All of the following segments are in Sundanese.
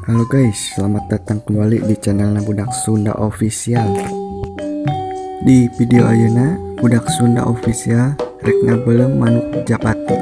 Halo guys, selamat datang kembali di channel Budak Sunda Official. Di video ayeuna, Budak Sunda Official rek ngabeuleum manuk japati.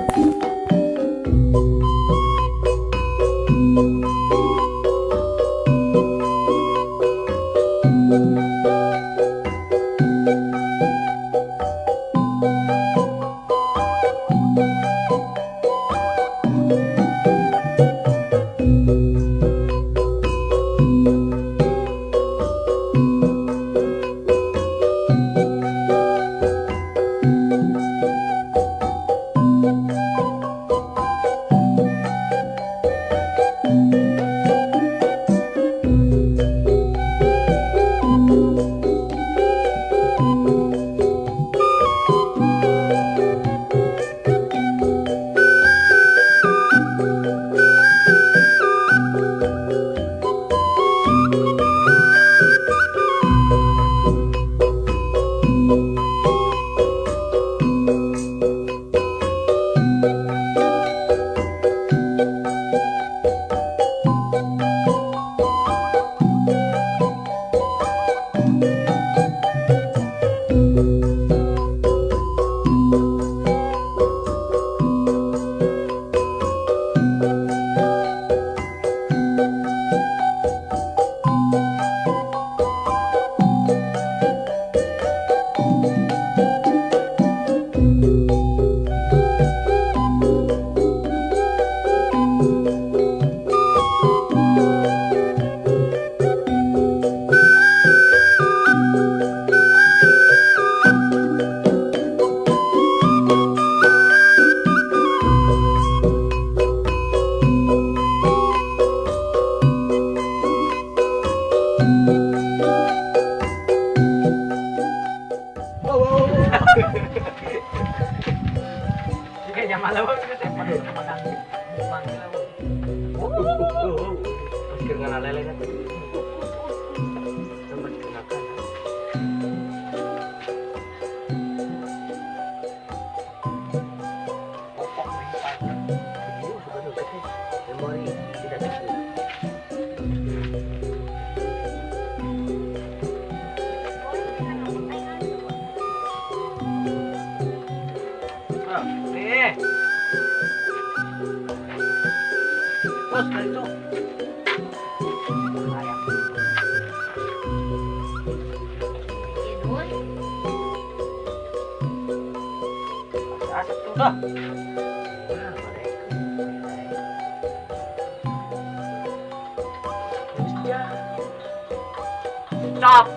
Stop.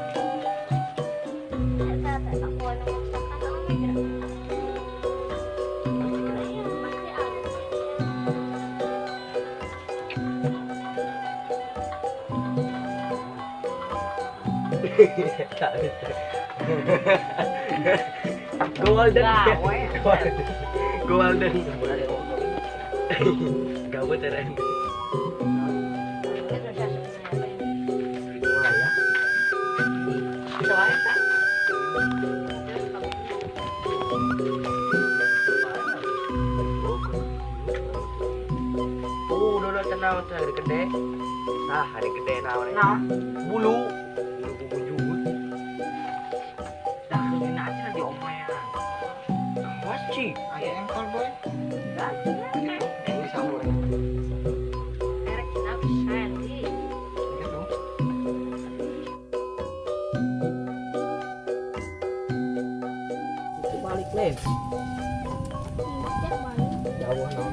Golden. Golden. Gawat ya. Hari gede, nah hari gede nah, bulu, bulu bujut. Dah ini aja di omaya. Awas sih, ayah engkol boy. Ini sama boy. Itu balik nih. Jauh no.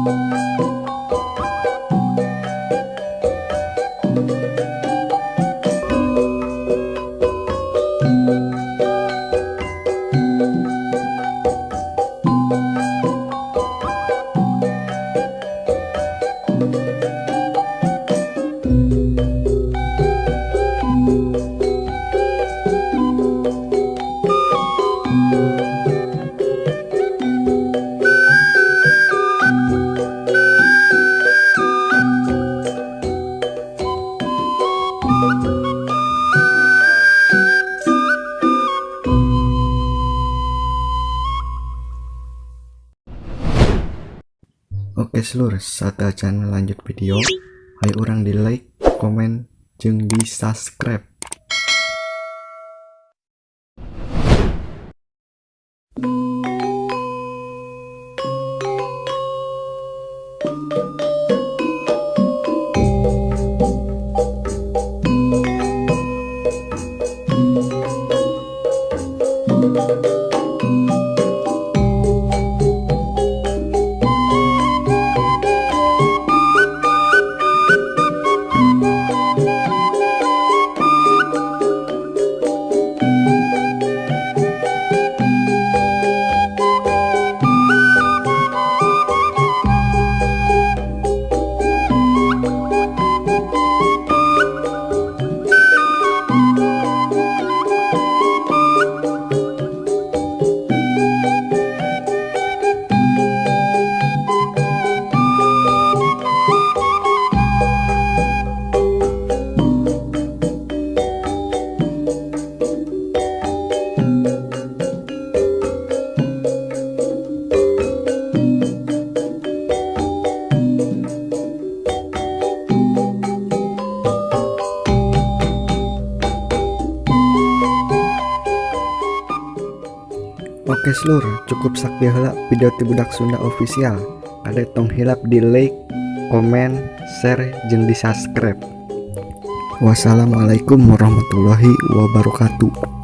Thank you. Oke seluruh, sateuacan lanjut video, hayu urang di like, komen, jeung di subscribe. Oke seluruh, cukup sakieu heula video ti Budak Sunda Official. Kade tong hilap di like, komen, share, jeung di subscribe. Wassalamualaikum warahmatullahi wabarakatuh.